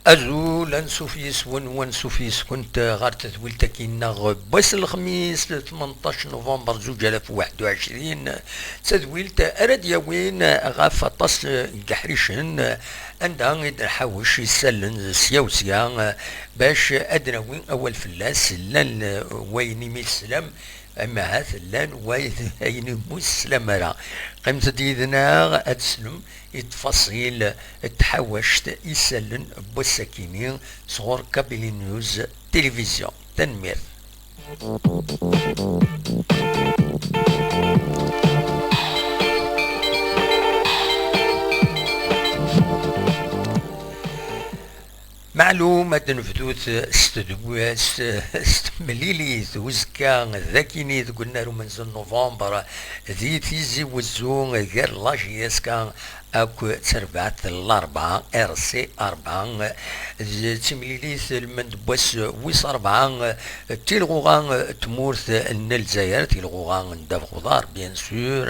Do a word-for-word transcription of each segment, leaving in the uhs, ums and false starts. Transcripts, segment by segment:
Azul, ansuf yes-wen, wansuf yes-kent ɣer tedwilt-agi-nneɣ n wass n lexmis, tmenṭac november zuǧ alaf u waḥed u ɛecrin. D tadwilt ara d-yawin ɣef aṭas n yeḥricen, anda i d-nḥawec isallen sya u sya, bac ad d-nawi awal fell-as. Llan wayen imi teslam, amahat llan wayen, ayen umi ur teslam ara. Qqimet-d yid-neɣ ad teslem i ttfaṣil n tḥawact isallen n wass-akini sɣur Kabylie News Télévision. Tanemmirt. Meɛlum, ad d-nebdut s tedw-, s, s temlilit uzekka d akini deg unnar umenzu n november di Tizi Wezzu gar la J S K akk d terbaɛt n Larebɛa, R C Rebɛa. D timlilit lmend n wass wis rebɛa, tilɣuɣa n tmurt n Lezzayer, tilɣuɣa n ddabex uḍar, bien sûr.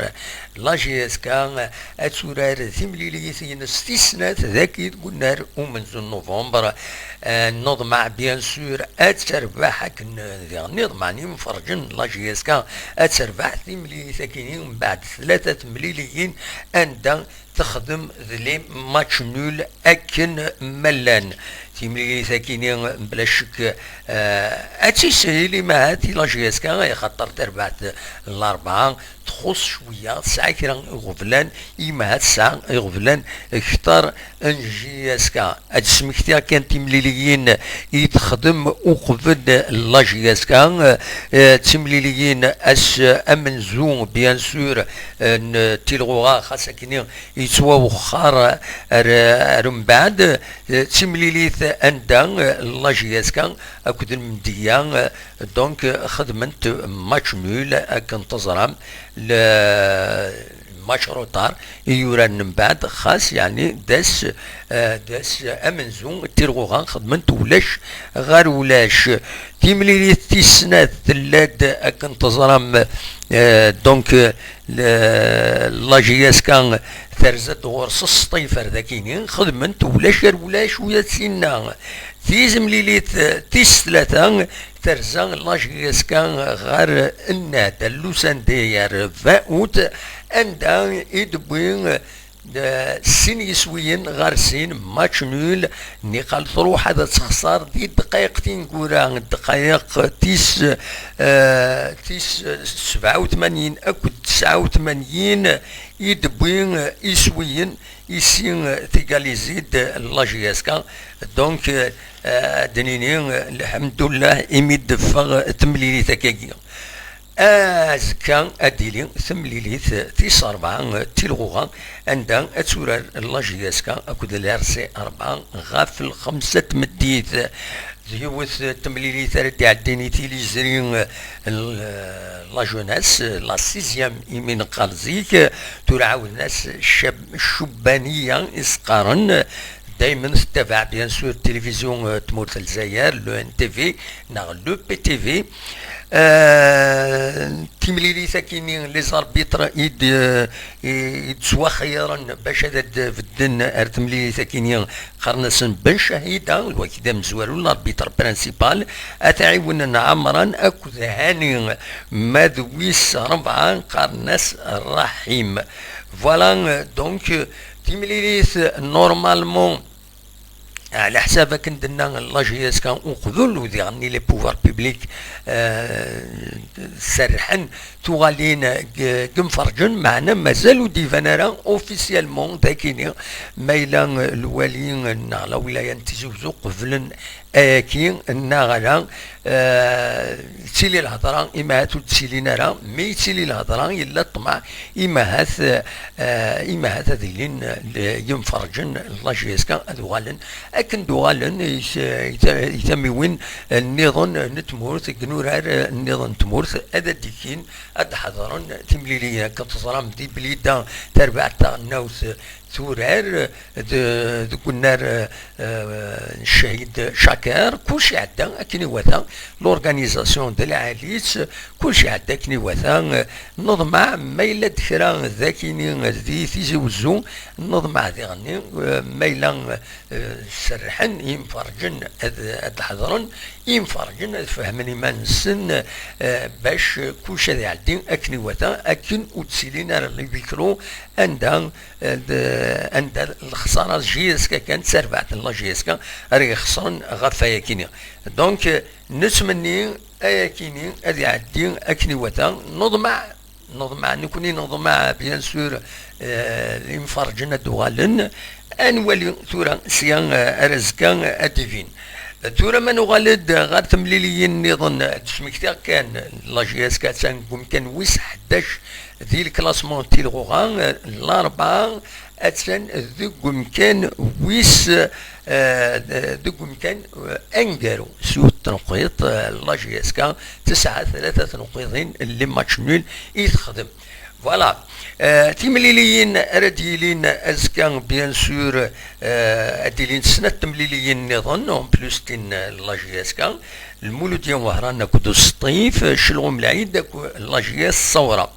La J S K ad turar timlilit-ines tis snat dagi deg unnar umenzu n november. Eh, neḍmeɛ, bien sûr, ad terbeḥ akken diɣen neḍmeɛ imferǧen n la J S K ad terbeḥ timlilit-agi mbeɛd tlata temliliyin anda texdem d les matchs nuls akken ma llan. Timlilit-agi-ni, bla ccek, eh, ad tishil imahat i la J S K, axaṭer tarbaɛt n Larebɛa txuṣ cwiya, tesɛa kra iɣeblan, imahat tesɛa iɣeblan kter n J S K. Ad d-smektiɣ kan timliliyin i texdem uqbel la J S K, eh, d timliliyin ass amenzu, bien sûr, eh, n tilɣuɣa, xas akkenni yettwawexxer ar, ar umbeɛd, eh, d timlilit anda, eh, la J S K akked Lmedya, eh, donc, eh, xedment match nul akken teẓram, le match retard i yuraren mbeɛd, xas, yeɛni, d ass, eh, d ass amenzu, tirɣuɣa xedment ulac ɣer ulac. Timlilit tis snat tella-d akken teẓram, eh, donc, eh, le-, la J S K terza-d ɣur-s s ṭṭifer d akini, xedment ulac ar ulac, u yat sinna. Tizemlilit, eh, tis tlata terza la J S K ɣer Nnad, Lusande, ar vingt août, anda i d-wwi, eh, sin yiswiyen ɣer sin, match nul, niqal truḥ ad texṣer di ddqayeq tineggura, ddqayeq tis, eh, tis sebɛa u tmanyin akked tesɛa u tmanyin, i d-wwi, eh, iswiyen, ici, eh, tégaliser-d la J S K. Donc, eh, ad d-nini, eh, lḥemdullah imi d-teffeɣ temlilit akkagi. Azekka ad d-tili temlilit tis rebɛa, eh, tilɣuɣa, anda ad turar la J S K akked l R C rebɛa ɣef lxemsa n tmeddit. D yiwet n temlilit ara d-iɛeddin i tiliẓri, eh, l-, la jeunesse, la sixième, imi neqqar zik, tura ɛawden-as cab-, ccubbaniya i s-qqaren. Daymen tettabaɛ, bien sûr, tilivizyu, eh, n tmurt n Lezzayer, le N T V neɣ le P T V. Eh, timlilit akini, les arbitres i d-, i, i d-ttwaxeyren bac ad d-bedden ar temlilit akini, qqaren-asen Ben Cahida, d wagi d amezwaru, l'arbitre principal, ad t-ɛiwnen Ɛemran akked Hani, ma d wis rebɛa qqaren-as Raḥim. Voilà, donc, timlilit, normalement, ɛla ḥsab akken d-tenna la J S K uqbel, u diɣen les pouvoirs publics, eh, serrḥen tuɣalin deg, deg imferǧen, meɛna mazal ur d-iban ara officiellement d akini ma yella lwali neɣ la wilaya n Tizi Wezzu qeblen ayaki neɣ ala. Eh, yettili lhedra, imahat ur d-ttilin ara, mi yettili lhedra, yella ṭṭmeɛ, imahat, eh, imahat ad ilin, eh, yimferǧen n la J S K ad uɣalen, akken d-uɣalen i t-, i t-, i tamiwin, eh, nniḍen n tmurt, deg inurar, eh, nniḍen n tmurt, ad d-ikkin, ad d-ḥedṛen timliliyin. Akken teẓram, di Blida, tarbaɛt taɣelnawt, turar, d-, deg unnar, eh, n Ccahid Chaker, kullec iɛedda akken iwata, l'organisation d lɛali-tt, kullec iɛedda akken iwata, eh, neḍmeɛ ma yella-d kra d akini di Tizi Wezzu, neḍmeɛ diɣenni, eh, ma yella, eh, serrḥen yimferǧen ad, ad ḥeḍren, yimferǧen ad fehmen iman-nsen, eh, bac kullec ad iɛeddi akken iwata, akken ur d-ttilin ara les micros anda, eh, d-, anda lexsara J S K kan, d tarbaɛt n la J S K ara ixesren ɣef wayakini. Donc, eh, nettmenni ayakini ad iɛeddi akken iwata, neḍmeɛ, neḍmeɛ, nekkni neḍmeɛ, bien sûr, eh, imferǧen ad d-uɣalen. Ad nwali tura sya, eh, ar azekka ad d-ibin. Tura ma nuɣal-d ɣer temliliyin nniḍen, d-smektiɣ kan, la J S K attan deg umkan wis ḥdac di lklasman n tilɣuɣa, eh, Larebɛa attan deg umkan wis, eh, deg umkan, eh, aneggaru s yiwet tneqqiḍt, eh, la J S K tesɛa tlata tneqqiḍin, les matchs nuls i texdem. Voilà. Euh, timliliyin ara d-yilin azekka, bien sûr, euh, ad d-ilin snat temliliyin nniḍen, en plus tin, euh, la J S K, Lmuludya Wehran akked Useṭṭif, euh, Celɣum Lɛid akked la J S Ṣawra.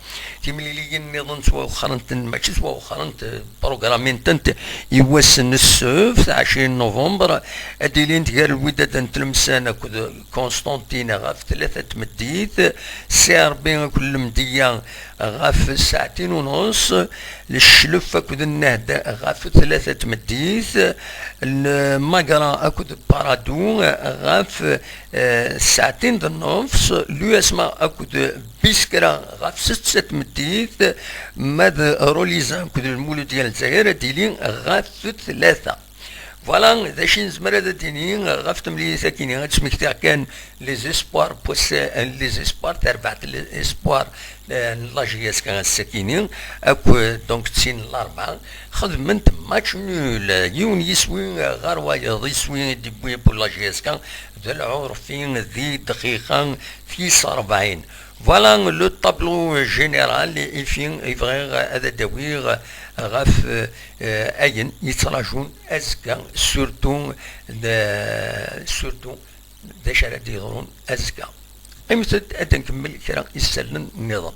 Timliliyin nniḍen ttwawexxrent, mačči ttwawexxrent, euh, programminent i wass n ssebt, ɛecrin novembre, ad d-ilint gar Lwidad n Tlemsan akked Constantine ɣef tlata tmeddit, C R B akked Lemdeyya ɣef ssaɛtin u nus, Leclef akked Nnehd ɣef tlata tmeddit, Lmagra akked Paradou ɣef, eh, ssaɛtin d nnefs, l'U S M A akked Biskra ɣef setta tmeddit, ma d Rolizan akked Lmuludya n Lezzayer ad d-tili ɣef tlata. Voilà, d acu i nezmer ad d-nini ɣef temlilit-agi-nni, ad d-smektiɣ kan les espoirs possi-, les espoirs, tarbaɛt les espoirs, eh, n la J S K ass-agi-nni, akk, eh, donc d tin n Larebɛa, xedment match nul, yiwen yiswi ɣer wayeḍ, iswi i d-yewwi pour la J S K d Lɛurfi di dqiqa tis rebɛin. Voilà le tableau général i fi i bɣiɣ ad d-awiɣ ɣef, eh, ayen yettrajun azekka, surtout, d-, surtout d acu ara d-yeḍrun azekka. Qqimet-d ad nkemmel kra isallen nniḍen.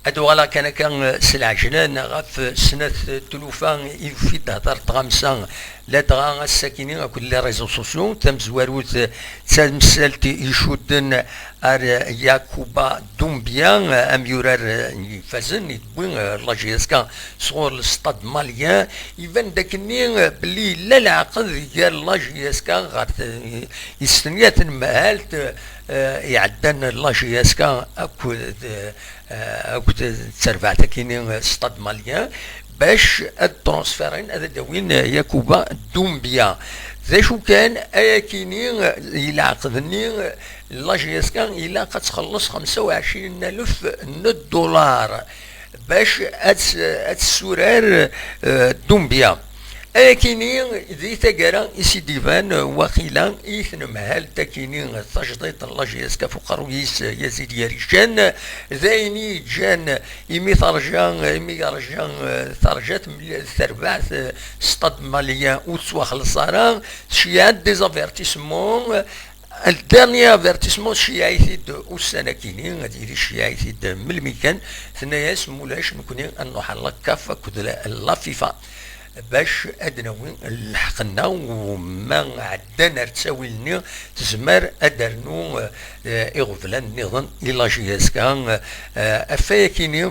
Ad uɣaleɣ kan akka, eh, s lɛejlan ɣef snat tlufa i fi d-tehder tɣamsa, ladɣa ass-akini akked les réseaux sociaux. Tamezwarut, eh, d tamsalt icudden ar Yakuba Doumbia, eh, amyurar, eh, ifazen, i d-tewwi, eh, la J S K sɣur le Stade Malien. Iban-d akkenni, eh, belli yella leɛqed gar la J S K ɣer t-, i s-tenna tenmehalt, eh, iɛeddan la J S K akked, eh, eh, akked terbaɛt akini, eh, Stade Malien, bac ad transférin, ad d-awin, eh, Yakuba Doumbia. D acu kan, ayakini, eh, i leɛqed-nni, eh, la J S K ilaq ad txelleṣ xemsa u ɛecrin alef n ddulaṛ bac ad s-, ad tessurar, eh, Doumbia. Ayakini, di taggara i s-id-iban, waqila, i tnemhalt akini tajdiṭ n la J S K ɣef uqerruy-is Yazid Yarican, d ayen i yeǧǧan imi terǧa, imi yerǧa, terǧa teml-, terbaɛt, Stade Malien ur tettwaxelleṣ ara, tceyyeɛ-d des avertissements, le dernier avertissement tceyyeɛ-it-id ussan-akini, ad yili tceyyeɛ-it-id melmi kan, tenna-yas, mulac, nekni ad nruḥ ɣer la CAF akked la, la FIFA bac ad d-nawi lḥeqq-nneɣ, u ma ɛeddan ar ttawil-nni, tezmer ad d-ternu, eh, iɣeblan nniḍen i la J S K, eh, ɣef wayakini,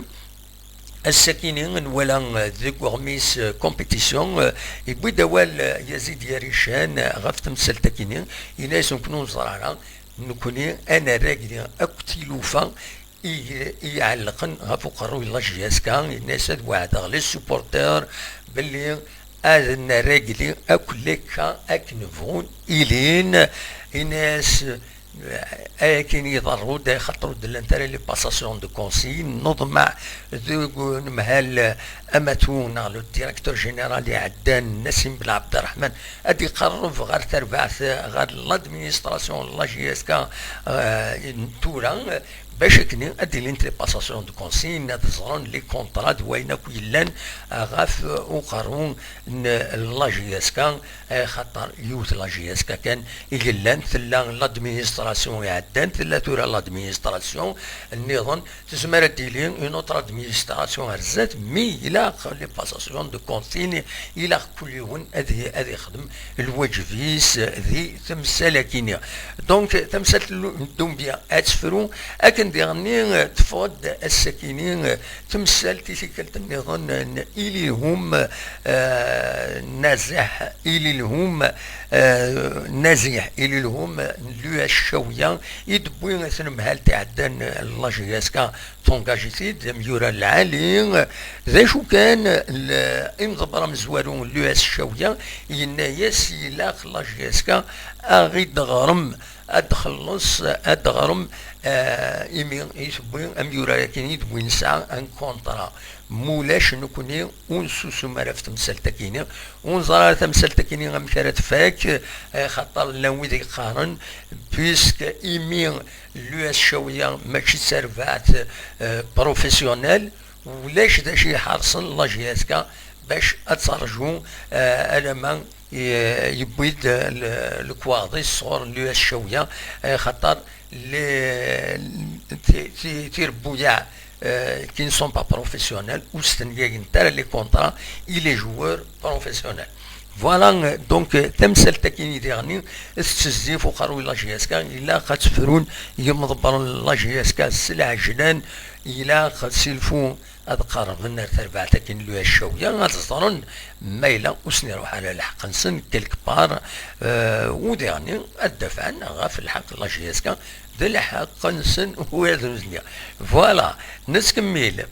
ass-akini nwala, eh, deg uɣmis, eh, compétition, eh, yewwi-d awal, eh, Yazid Yarican, eh, ɣef temsalt-akini, yenna-yas, nekni ur neẓri ara, nekni ad nerr agli akk tilufa i, i iɛellqen ɣef uqerruy n la J S K, yenna-yas ad weɛdeɣ les supporters belli ad nerr agli akk les cas akken bɣun ilin, yenna-yas Akken iḍerru-d, xaṭer ur d-llant ara les passations de consigne, neḍmeɛ deg unemhal amatu neɣ le directeur général iɛeddan, Nassim Belɛebderreḥman, ad iqerreb ɣer terbaɛt, ɣer l'administration n la J S K, euh, n tura, bac akken ad d-ilint les passations de consigne, ad ẓren les contrats d wayen akk yellan ɣef uqerru n la J S K, axaṭer yiwet la J S K kan i yellan, tella l'administration iɛeddan, tella tura l'administration nniḍen, tezmer ad d-tili une autre administration ar zdat, mi ilaq les passations de consigne, ilaq kul yiwen ad i-, ad ixdem lwaǧeb-is di temsal-akini. Donc, tamsalt n Lu-, n Dumbia ad tefru, akken diɣenni teffeɣ-d ass-akini temsalt i tikkelt nniḍen n Ililhum, euh, Naziḥ Ililhum, euh, Naziḥ Ililhum n l'U S Ccawiya, i d-tewwi tanemhalt iɛeddan n la J S K, tungaji-t-id d amyurar lɛali. D acu kan, l-, imḍebber amezwaru n l'U S Ccawiya yenna-yas ilaq la J S K a ɣ-id-ɣrem, ad d-xelleṣ, ad d-ɣrem, eh, imi i tewwi amyurar-agi i d-win nesɛa un contrat. Mulac, nekkni ur nsusum ara ɣef temsalt-agi-ni, ur neẓra ara tamsalt-agi-ni amek ara tfak, eh, xaṭer llan wid yeqqaren, puisque imi l'U S Ccawiya mačči d tarbaɛt, eh, professionnelle, ulac d acu iḥerṣen la J S K bac ad terǧu, eh, alamma i-, yewwi-d, eh, le-, lekwaɣeḍ-is sɣur l'U S Ccawiya, eh, xaṭer les, ti-, ti-, tirebbuyaɛ, eh, qui ne sont pas professionnels, ur stenyayen ara les contrats et les joueurs professionnels. Voilà, euh, donc, euh, tamsalt-agi i diɣen tettezzif uqerruy la J S K, ilaq ad tefrun yimḍebbren n la J S K s lɛejlan, ilaq silfu ad qerrben ar terbaɛt-agi n l'U S Ccawiya, ad ẓren ma yella ur sen-iruḥ ara lḥeqq-nsen quelque part, euh, u diɣen ad dafɛen ɣef lḥeqq n la J S K d lḥeqq-nsen u ad nutni. Voilà, nettkemmil.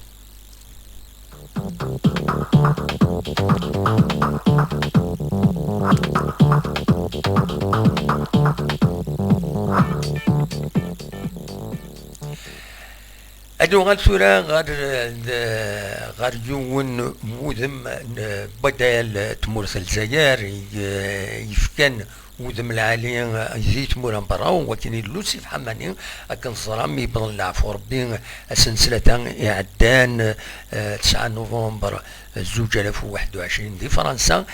Ad nuɣal tura ɣer, ɣer yiwen n wudem n wadal n tmurt n Lezzayer i, yefkan udem lɛali di tmura n berra, wakken i Lusif Ḥamani, akken teẓram, yewweḍ leɛfu Rebbi ass n ttlata iɛeddan, eh, tesɛa november zuǧ alaf u waḥed u ɛecrin di Fransa,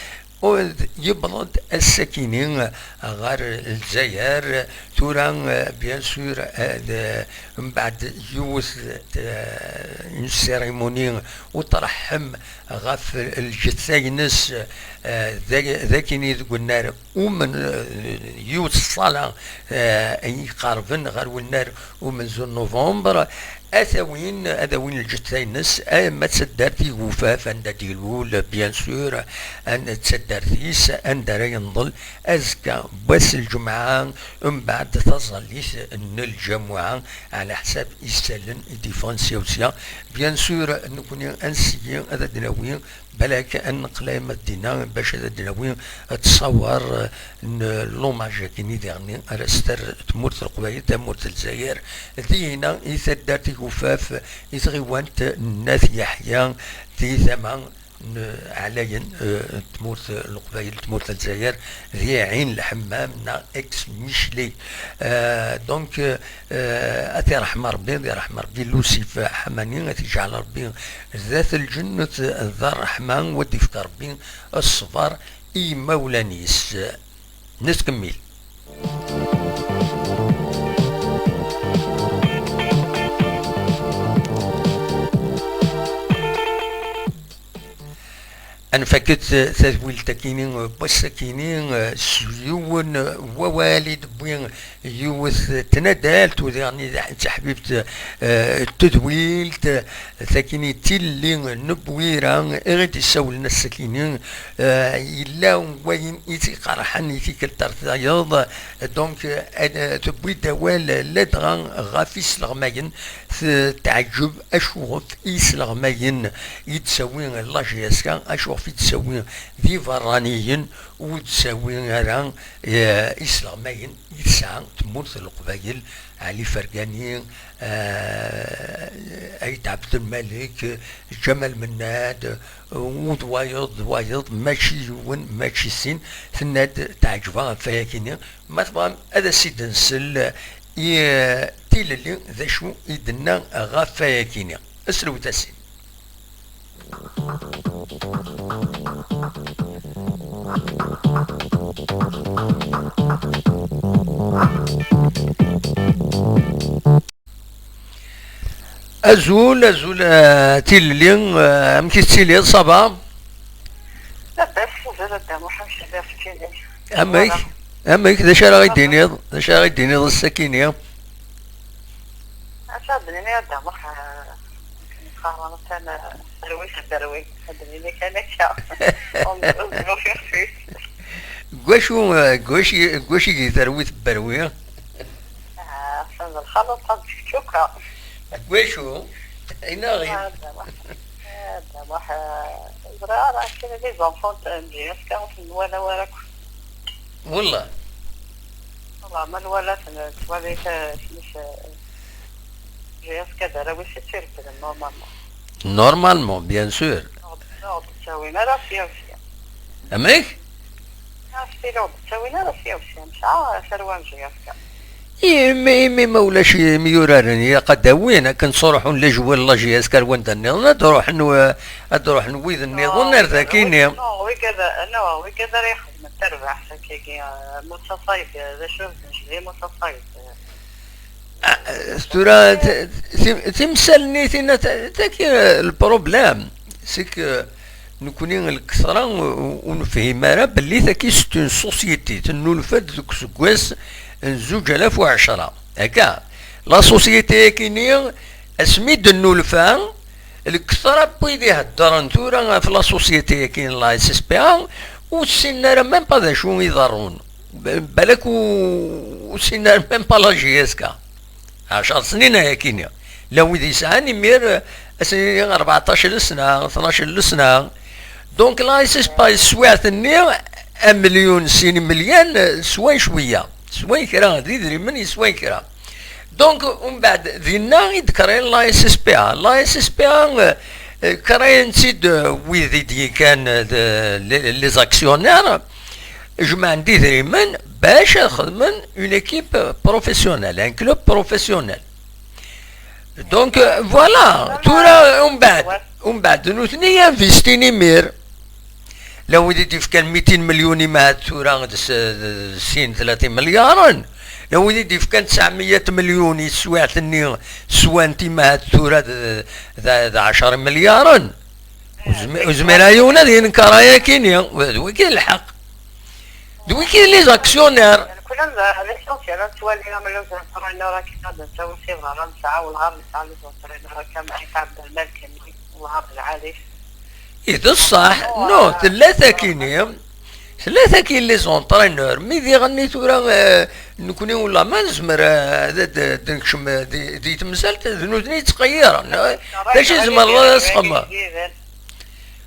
u yewweḍ-d ass-akini ɣer Lezzayer. Tura, eh, bien sûr, eh, d-, mbeɛd yiwet, eh, une cérémonie u tṛeḥḥem ɣef lǧetta-ines, eh, d-, d akini deg unnar umen-, eh, yiwet ṣṣala, eh, i iqerben ɣer wennar umenzu n november, ad awin, ad awin lǧetta-ines, ama d taddart Igufaf, anda d-ilul, bien sûr, an-, d taddart-is, anda ara yenḍel azekka, wass n lǧemɛa, mbeɛd taẓallit n lǧamuɛa, ɛla ḥsab isallen i d-yeffɣen sya u sya. Bien sûr, nekkni ad nseggi ad d-nawi balak ad neqqel alamma d dinna, bac ad d-nawi ttṣawar n l'hommage-agi-nni diɣen ara s-terr tmurt n Leqbayel, tamurt n Lezzayer, dihina i taddart Igufaf, i tɣiwant n At Yeḥya, di tama n ɛlayen, eh, n tmurt n Leqbayel, tmurt n Lezzayer, di Ɛin Lḥemmam neɣ ex Micli. Eh, donc, eh, ad t-iṛḥem Ṛebbi, ad iṛḥem Ṛebbi Lusif Ḥamani, ad t-iǧɛel Ṛebbi d at lǧennet d ṛṛeḥma, u ad d-ifk Ṛebbi ṣṣber i yimawlan-is. Nettkemmil. Ad nfak-d tadwilt-akini n wass-akini s yiwen wawal i d-tewwi yiwet n tnadalt, u diɣen d taḥbibt, eh, n tedwilt, takini d tilelli n Bwira i ɣ-d-issawlen ass-akini, eh, yella wayen i tt-iqerḥen i tikkelt ar tayeḍ, donc, eh, tewwi-d awal ladɣa ɣef isleɣmayen, teɛǧeb acuɣef i yisleɣmayen i d-tawi la J S K, acuɣef i d-tawi d iberraniyen, ur d-tawi ara, eh, isleɣmayen i tesɛa tmurt n Leqbayel, Ɛli Fergani, eh, Ayt Ɛebdelmalek, Ǧamal Mennad, u d wayeḍ, d wayeḍ, mačči yiwen, mačči sin, tenna-d teɛǧeb-aɣ ɣef wayagi-nni. Ma tebɣam ad as-id-nsel i, eh, Tilelli, d acu i d-tenna ɣef wayagi-nni. Aslewt-asen. Azul, azul, eh, Tilelli, eh, amek i tettiliḍ, ça va? Labas, azul a Dda Muḥ, amek telliḍ, tettiliḍ? Amek? Voilà. Amek, d acu ara ɣ-id-tiniḍ? D acu ara ɣ-id-tiniḍ ass-akini? Acu ad d-nini a Dda Muḥ, eh, qqaren atan, eh, terwi s terwi, ad d-nini kan akka. Ur, ur, ur ufiɣ fis. Deg wacu, eh, deg wacu, deg wacu i terwi tberwi? Ah, atan d lxalat, ad d-kečč akka. Deg wacu? Inaɣ-in. Ah, Dda Muḥ. Ah, Dda Muḥ, eh, ẓriɣ ara kra les enfants n J S K ur ten-nwala wara akk. Wallah. Wallah, ma nwala-ten, twala-t, eh, isem-is, eh, J S K d arraw-is i tt-irekkben, normalement. Normalement, bien sûr. Ur d-ttawin ara sya u sya. Amek? Ur d-ttawin ara sya u sya. Nesɛa tarwa n J S K. Imi, imi ma ulac imyuraren, ilaq ad d-awin, akken ttruḥun les joueurs n la J S K ar wanda nniḍen, ad d-ruḥen, eh, ad d-ruḥen wid nniḍen ar dagi-nni. Non, wigad, non, wigad ara ixedmen tarbaɛt akkagi, eh, Musa Ṣayed, eh, d acu d Nejdi Musa Ṣayed, eh. Ah, tura, t-, t-, timsal-nni tina, t-, tagi, eh, le problème, c'est que nekkni lketṛa ur, ur nefhim ara belli tagi c'est une société, tennulfa-d deg useggas n zuǧ alaf u ɛecṛa. Akka, la société-agi-nni, asmi d-nnulfa, lketṛa n wid iheddṛen tura ɣef la société-agi n la S S P A, ur ssinen ara même pas d acu iḍerrun. Balak ur, ur ssinen ara même pas la J S K. Ɛecṛ snin ayakini. La wid yesɛan imir, eh, ass-nni rbeɛṭac n lesna, tnac n lesna. Donc la S S P A teswiɛt-nni, amelyun, sin imelyan, eh, swan cwiya. Swan kra, d idrimen yeswan kra. Donc, umbeɛd, dinna i d-créer la S S P A. La S S P A, eh, créen-tt-id, eh, wid i d-yekkan, eh, de, les, les actionnaires, jemɛen-d idrimen bac ad xedmen une équipe professionnelle, un club professionnel. Donc, euh, voilà, tura, umbeɛd, umbeɛd, nutni investin imir. La wid i d-yefkan mitin milyun imahat tura d s-, d sin, tlatin milyaren. La wid i d-yefkan tesɛemya milyun i teswiɛt-nni swant imahat tura d, d, d ɛecṛ milyaren. Ur zmi-, ur zmir ara yiwen ad yenker ayakini. D wigi d lḥeqq. D wigi d les actionnaires. Kul am d l'essentiel, ad twali am les entraîneurs akken ad ntawi si bɣar ad nesɛa, wellah ad nesɛa les entraîneurs akka am Ɛisa Ɛebdelmalek-nni, wellah d lɛali. I d ṣṣeḥ, non, tella takini, tella takini les entraîneurs, mi diɣenni tura, eh, nekkni wellah ma nezmer, eh, ad, ad, ad nekcem, eh, di, di temsalt, d nutni yettqeyyiren, eh, d acu i tzemreḍ ad as-txedmeḍ?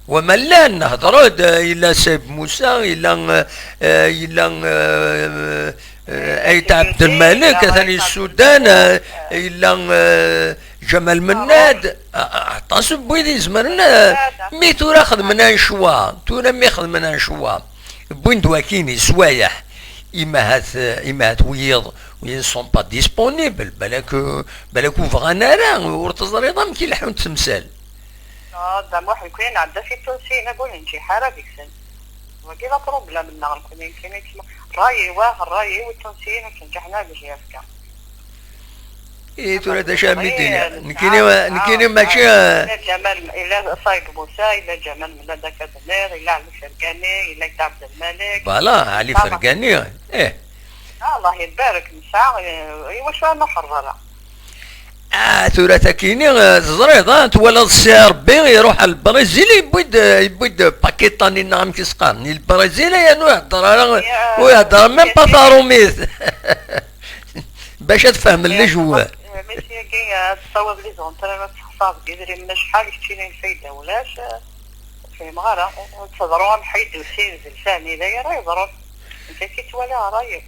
Wama llan, nehder-d, yella Saeb Musa, yella, eh, yella, eh, eh, Ayt Ɛebdelmalek, atan i Sudan, eh, yella, eh, Ǧamal Mennad, a-, a-, aṭas n wid izemren, eh, mi tura xedmen un choix, tura mi xedmen un choix, wwin-d wakini, swayeḥ, imahat, eh, imahat wiyiḍ, ils ne sont pas disponibles, balak, balak ur bɣan ara, ur teẓriḍ amek i leḥḥunt temsal. Ah, Dda Muḥ, nekkni nɛedda si Tunsiyin, ur nenǧiḥ ara deg-sen. Wagi d aproblem-nneɣ nekkni, nekkni, nekkni. Ṛṛay-iw, ah, ṛṛay-iw, Itunsiyen ur ttneǧǧiḥen ara deg J F K. Ih, tura d acu ara m-id-iniɣ? Nekkini, nekkini mačči, ah, yella Ǧamal, yella Ṣayeb Musa, yella Ǧamal Mennad akka d-tenniḍ, yella Ɛli Fergani, yella Ayt Ɛebdelmalek. Voilà, Ɛli Fergani, ih. Ah, Allah ibarek, nesɛa, eh, i wacu ara nruḥ ɣer berra? Ah, tura takini, eh, teẓriḍ, ah, twalaḍ Ssi Rebbi iruḥ ar Lbrizil, yewwi-d, eh, yewwi-d Pakistani neɣ amek i s-qqaren, i Lbrizil, yernu ur ihedder ara, ur ihedder même pas tarumit. Bac ad fehmen les joueurs. Meɛna ssya-agi, ad tessaweḍ les entraîneurs, ad tessexṣareḍ deg yidrimen acḥal, keččini lfayda ulac, eh, ur fhimeɣ ara. Ad teḍru am ḥedd usin d lsani, d aya ara yeḍrun. Nekk akka i ttwaliɣ ṛṛay-im.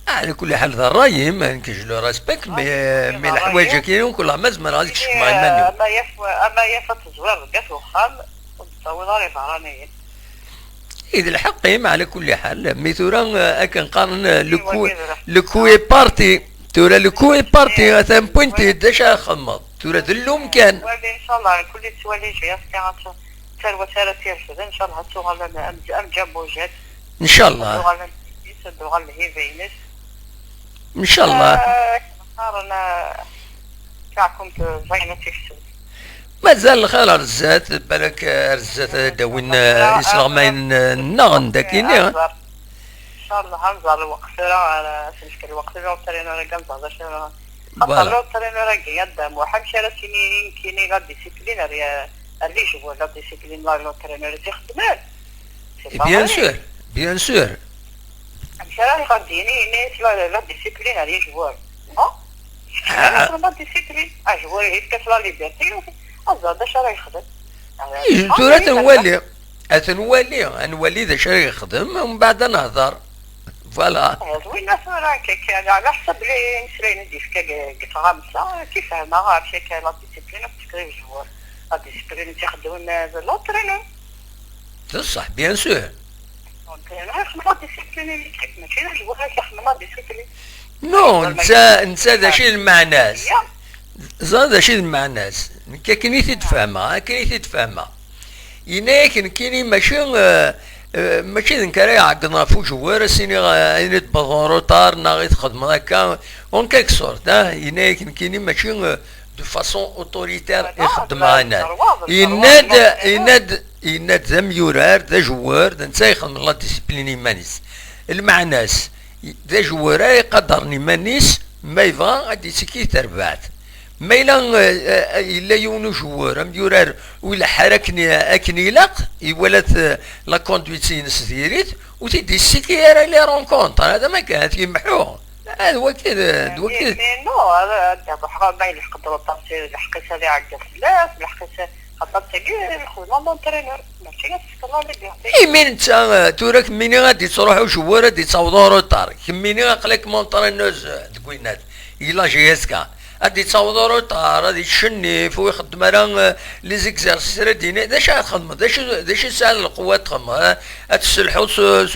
Ɛla kulli ḥal d ṛṛay-im, nekk je le respecte, mais, mais leḥwayeǧ-agi, ur kulleɣ ma zemreɣ ad k-cekmeɣ iman-iw. Ama yaf, ama yaf ad tezwireḍ deg at wexxam, ur d-tettawiḍ ara ibeṛṛaniyen. I d lḥeqq-im, ɛla kulli ḥal. Mi tura, eh, akken qqaren, eh, le coup, le coup est parti. Tura le coup est parti, atan pointi, d acu ara txedmeḍ? Tura d llum kan. Wali, ncallah, kulli yettwali J S K, ad t-, tarwa ara tt-irefden, ncallah ad tuɣal am, am, am Ǧabujat. Ncallah. Ad tuɣal am Tifis, ad tuɣal lhiba-ines. Ncallah. Ah, qqaren, ah, taɛkumt ẓayen ad tifsu. Mazal lxir ar zdat, balak ar zdat ad d-awin, eh, isleɣmayen, eh, nneɣ n dakini. Ncallah ad nẓer lweqt tura, ara s-nefk lweqt tura, ur ttrin ara kan nẓer d acu ara. Xaṭer l'entraîneur-agi, a Dda Muḥ, amek ara s-yini nekkini la discipline ar, ar les joueurs, la discipline la, l'entraîneur i tt-ixeddmen? C'est pas vrai. Bien sûr, bien sûr. Amek ara iɣer d-yini, yini-as la, la discipline ar les joueurs? Non. Ah. Yefka-as la discipline. Ajwar yefka-as la liberté, ad ẓer d acu ara yexdem. Ah, tura ad t-nwali. Ad t-nwali, ad nwali d acu ara yexdem, umbeɛd ad nehder. Voilà. Ah, d winna tura akka, akka, ɛla ḥsab li imeslayen i d-yefka deg, deg tɣamsa, kif fehmeɣ, amek akka la discipline ad tefkeḍ i ujwar. La discipline i tt-ixeddmen, eh, d l'entraîneur. D ṣṣeḥ, bien sûr. Donc, euh, la discipline, mačči d ajwar ara ixedmen la discipline. Non, netta, netta d acu i d lmeɛna-s? Ẓer d acu i d lmeɛna-s. Nekk akken i t-id-fehmeɣ, akken i t-id-fehmeɣ. Yenna-yak nekkini mačči, euh, euh, mačči d nekk ara iɛeggḍen ɣef ujewwer, as-iniɣ, euh, ayen i d-tewwḍeḍ en retard, neɣ i txedmeḍ akka, en quelque sorte, ah, yenna-yak nekkini mačči, euh, de façon autoritaire i xeddmeɣ ayen. Yenna-d, yenna-d, yenna-d d amyurar, d ajewwer, d netta ixedmen la discipline i yiman-is. Lmeɛna-s, d ajewwer ara iqadren iman-is, ma yebɣa ad d-ittekki i terbaɛt. Ma yella, eh, eh, yella yiwen ujewwer, amyurar, ur ileḥḥu ara akken, akken ilaq, iwala-t, eh, la conduite-ines diri-t, ur t-id-yessikki ara les rencontres, hada ma kan, ad t-yemḥu. Ah, d waki, d, d waki. Mais, mais non, hada, hada, ḥrama, yelḥeq-d l'autorité, lḥeqq-is ad iɛeggeḍ fell-as, lḥeqq-is, xaṭer tagi, lxedma n l'entraîneur, mačči ad tefkeḍ la liberté. Imi netta, eh, tura kemmini ad d-ittruḥ ujewwer, ad d-ittaweḍ en retard. Kemmini aql-ak entraîneuse, eh, deg winnat, i la J S K. Ad d-ittaweḍ en retard, ad yettcennif, ur ixeddem ara, eh, les exercices ara d-yini. D acu ara txedmeḍ? D acu, d acu i tesɛiḍ lqewwa ad txedmeḍ? Eh? Ad tesselḥuḍ s, s,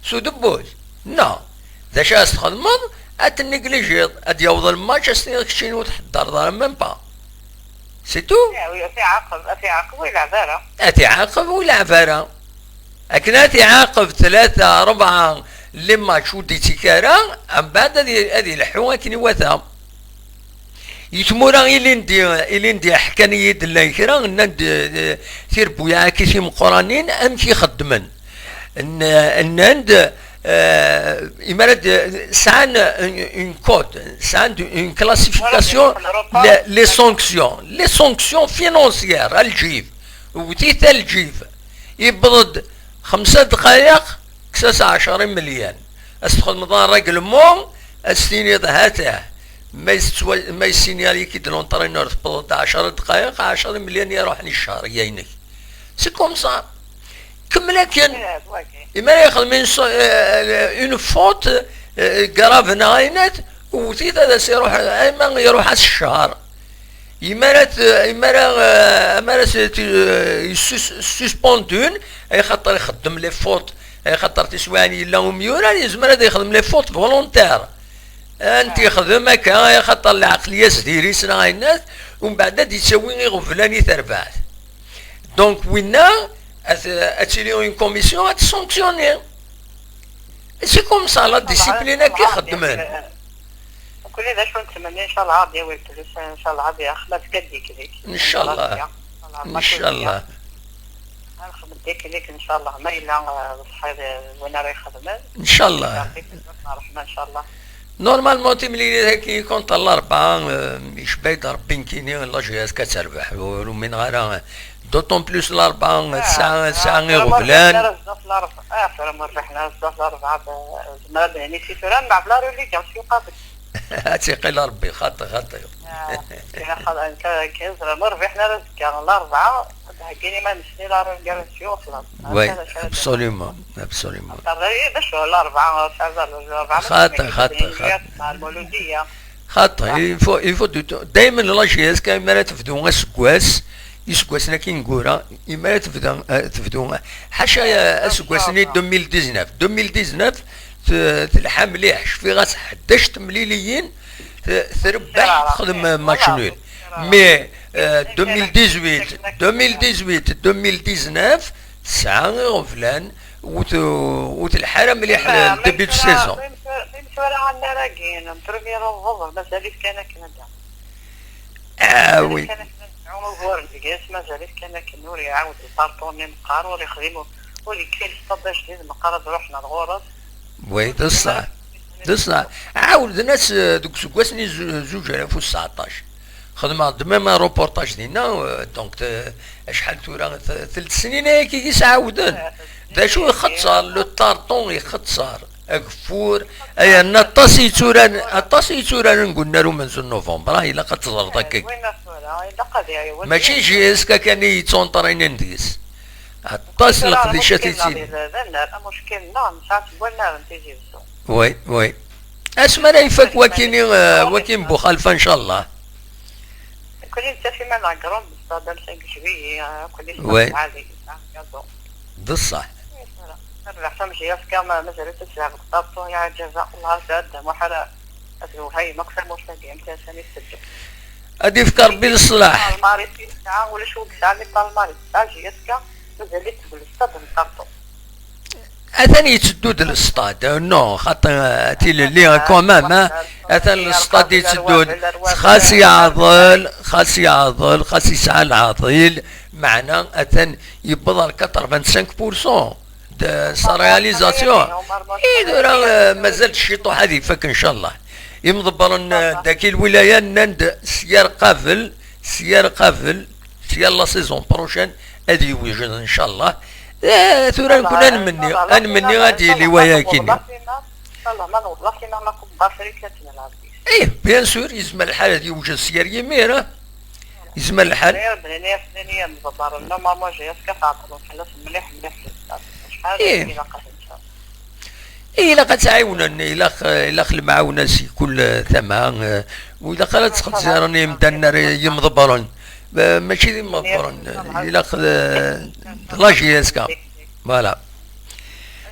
s udebbuz? Non. D acu ara s-txedmeḍ? Ad t-tenniglijiḍ. Ad d-yaweḍ lmatch, ad s-tiniḍ keččini ur tḥeddreḍ ara même pas. C'est tout. Ad t-iɛaqeb, ad t-iɛaqeb ur ilɛeb ara. Ad t-iɛaqeb ur ilɛeb ara. Akken ad t-iɛaqeb tlata, rebɛa, les matchs ur d-ittekki ara, mbeɛd ad i-, ad ileḥḥu akken iwata. I tmura ilindi, ilindi ḥkan-iyi-d llan kra, nnan-d, eh, tirebbuyaɛ-agi timeqqranin, amek i xeddmen. N-, nnan-d, eh, imara d-, sɛan une, une code, sɛan une classification, les, les sanctions, les sanctions financières, a lǧib, wwet-it a lǧib, yewweḍ-d xemsa dqayeq, kkes-as ɛecra imelyan. Ad s-txedmeḍ un règlement, ad s-tiniḍ, ha-t-ah, ma yessinyalyik-id l'entraîneur, tewweḍ-d ɛecra dqayeq, ɛecra imelyan i iruḥen i ccher, aya-inek. C'est comme ça. Kemmel akken. Imi ara yexdem une so-, euh, une faute, euh, grave neɣ ayen-at, wwet-it ad as-iruḥ, ama iruḥ-as ccher. Imi ara t-, imi ara, euh, imi ara s-, t-, euh, yessus-, suspendun, ay xaṭer ixeddem les fautes, ay xaṭer tiswiɛin yella umyurar, yezmer ad yexdem les fautes volontaires. Ad t-yexdem akka, ay xaṭer lɛeqliya-s diri-s neɣ ayen-at, umbeɛd ad d-yettawi iɣeblan i terbaɛt. Donc, winna, ad, ad tili une commission, ad t-sanctionner. C'est comme ça, la discipline akka i xeddmen. Kulli d acu nettmenni, ncallah ad yawi leflus, ncallah ad yaxdem, ad tkad dikdik. Ncallah. Ncallah. Ad nexdem dikdik, ncallah. Ma yella, eh, d ṣṣḥiḥ, eh, win ara ixedmen. Ncallah. Ṛṛeḥma, ncallah. Normalement, timlilit-agi contre Larebɛa, eh, icba-d Ṛebbi nekkini, la J S K ad terbeḥ. Ur umineɣ ara. D'autant plus Larebɛa, eh, tesɛa, tesɛa iɣeblan. Ah, tura ma rbiḥen ara zdat Larebɛa, eh, tura ma rbiḥen ara zdat Larebɛa, eh, zemreɣ ad d-nini si tura, nleɛb la relégation qabel. Ad tt-iqil Rebbi, xaṭi, xaṭi. Ah, kra xaṭi, nekk, nekk, ẓriɣ ma rbiḥen ara azekka, Larebɛa, ad heggin iman-nsen i la récupération, xlaṣ. Oui, absolument, absolument. Xaṭi, d acu, Larebɛa, Larebɛa, xaṭi, xaṭi. Xaṭi, il faut, il faut du temps. Daymen la J S K, mi ara tebdu aseggas, iseggasen-agi ineggura, mi ara tebda, eh, tebdu, ḥaca, eh, aseggas-nni deux mille dix-neuf. Deux mille dix-neuf, t-, telḥa mliḥ, cfiɣ-as ḥdac temliliyin, t-, trebbeḥ, texdem match nul. Mais, euh, deux mille dix-huit, deux mille dix-huit, deux mille dix-neuf, tesɛa iɣeblan, ur t-, ur telḥa ara mliḥ le début de saison. Imi tura annar-agi n premier novembre, mazal-it kan akken da. Ah, oui. Mazal-it kan akken da, ugur deg-s, mazal-it kan akken ur iɛawed lparṭu-nni meqqar, ur ixdim, ur yekfi lsṭad ajdid meqqar ad ruḥen ar ɣur-s. Oui, d ṣṣeḥ. D ṣṣeḥ. Ɛawden-as, eh, deg useggas-nni zu-, zuǧ alaf u tseɛṭac. Xedmeɣ-d même un reportage dinna, eh, donc, eh, acḥal tura, t-, telt snin ayagi i s-ɛawden. D acu ixeṣṣer, le tarton ixeṣṣer, ageffur, ay, yerna aṭas i yetturaren, aṭas i yetturaren deg unnar umenzu n novembre, ah, ilaq ad teẓreḍ akka. Mačči J S K kan i yettunṭrinen deg-s. Aṭas n leqdicat i yettili. D annar, amuckil-nneɣ nesɛa seg wannar n Tizi Wezzu. Oui, oui. Asmi ara ifak wakini, eh, wakin bu xalfa, ncallah. Nekkni nettaf iman-nneɣ deg Rome, s tadamsa deg juillet, eh, nekkni s lɛali, gaẓu. D ṣṣeḥ. Nerbeḥ tamejjayt-a, ma-, mazal-itt ad tezɛef deg ṭaṭu, ya ǧaza, Allah azad, muḥal ad twehhayem akk tamurt-agi, am tasa-nni tetteddu. Ad ifk Rebbi leṣlaḥ. Talmarit i tesɛa, ulac wi yesɛan i talmarit, tesɛa J S K, mazal-itt deg lestad n Tartu. Atan yetteddu-d lestad, non, xaṭi, eh, tilelli, quand même, hein. Atan lestad yetteddu-d, xas yeɛḍel, xas yeɛḍel, xas yesɛa leɛḍil, meɛna atan yewweḍ ar quatre-vingt-cinq pour cent de sa réalisation. I tura, eh, mazal ciṭuḥ ad ifak, ncallah. Imḍebbren, eh, dagi lwilaya nnan-d s yar qabel, s yar qabel, s yar la saison prochaine, ad yewjed, ncallah. Eh, tura nekkni ad nmenni, ad nmenni ad yili waya akini. Ncallah, ma newweḍ lafinal, ma newweḍ lafinal, ma newweḍ Afrika, ad t-nelɛeb. Eh, bien sûr, yezmer lḥal ad yewjed s yar yimir, eh. Yezmer lḥal. Ɣir bnini, bnini, mḍebbren, normalement, J S K tɛeṭṭlen fell-as mliḥ, mliḥ, acḥal ilaq ad, ncallah. Eh, ilaq ad tt-ɛiwnen, ilaq, ilaq lemɛawna si kul tama, eh, u ilaq ara ttxezzaren imdanen ar yimḍebbren. Eh, mačči d imḍebbren, ilaq d, d la J S K. Voilà.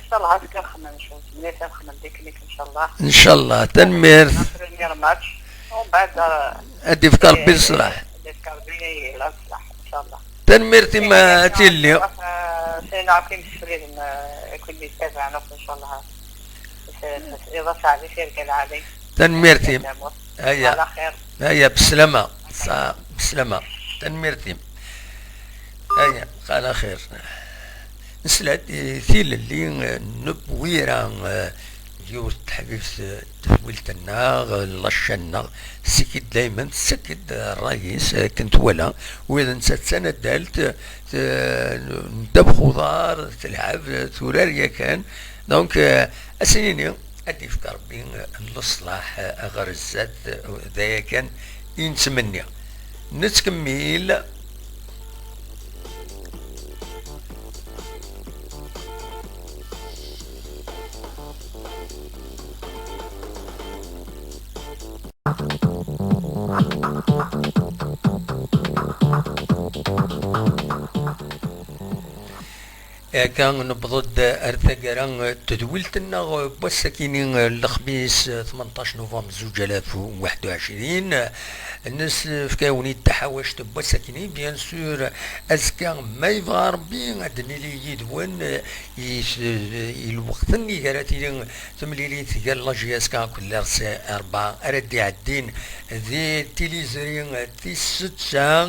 Ncallah, azekka ad nxemmem cwiṭ, mliḥ ad nxemmem diknik, ncallah. Ncallah, tanemmirt. Premier match, u mbeɛd, eh, ad d-ifk Rebbi leṣlaḥ. Ad d-ifk Rebbi leṣlaḥ, ncallah. Tanemmirt-im a tilli. Sɛin Ɛakim Sefrid, eh, kud yettabaɛen akk, ncallah. Iḍ aseɛdi, tirga lɛali. Tanemmirt-im. Aya. Ala xir. Aya, beslama. Sa-, beslama. Tanemmirt-im. Aya, ala xir. Nesla-d i tilelli, eh, n Wira, eh, yiwet n teḥbibt, eh, tedwilt-nneɣ, eh, lacca-nneɣ, tessakid daymen, tessakid, eh, ṛṛay-is, eh, akken twala. Wid netta d tanaddalt, eh, n ddabex uḍar, telɛeb, eh, turar yakan. Donc, eh, ad s-nini, ad d-ifk Rebbi, eh, leṣlaḥ, eh, ɣer zdat, eh, d aya kan i nettmenni. Nettkemmil. Akka, newweḍ-d ar taggara n tedwilt-nneɣ n wass-akini, lexmis, tmenṭac novembre zuǧ alaf u waḥed u ɛecrin. Nefka-awen-id taḥawact n wass-akini, bien sûr, azekka, ma yebɣa Rebbi, ad nili yid-wen, i, i lweqt-nni gar ad tili temlilit gar la J S K akked l'R C rebɛa ara d-iɛeddin di tiliẓri tis setta,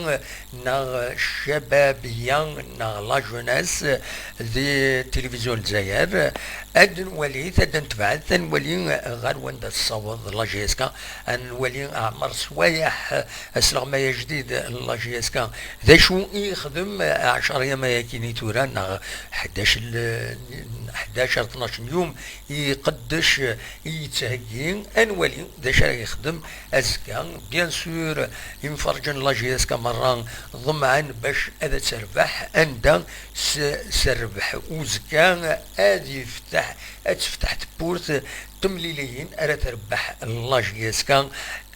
neɣ Ccababya, neɣ la jeunesse, di tilivizyu n Lezzayer, ad nwali, ad d-netbeɛ, ad nwali ɣer wanda tessaweḍ la J S K, ad nwali Ɛmer Swayeḥ, asleɣmay ajdid n la J S K, d acu i yexdem ɛecṛa yam ayagi i tura, neɣ ḥdac l-, ḥdac ar tnac n yum, iqeddec, yettheggi, ad nwali d acu ara yexdem azekka. Bien sûr, imferrǧen n la J S K merra ḍemɛen bac ad terbeḥ, anda s, s rrbeḥ uzekka ad yefteḥ, ad tefteḥ tewwurt n temliliyin ara terbeḥ la J S K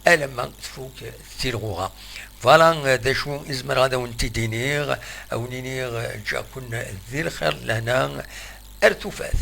alamma tfuk tilɣuɣa. Voilà d acu i zemreɣ ad awen-t-id-iniɣ, ad wen-iniɣ ǧǧiɣ-ken di lxir d lehna, ar tufat.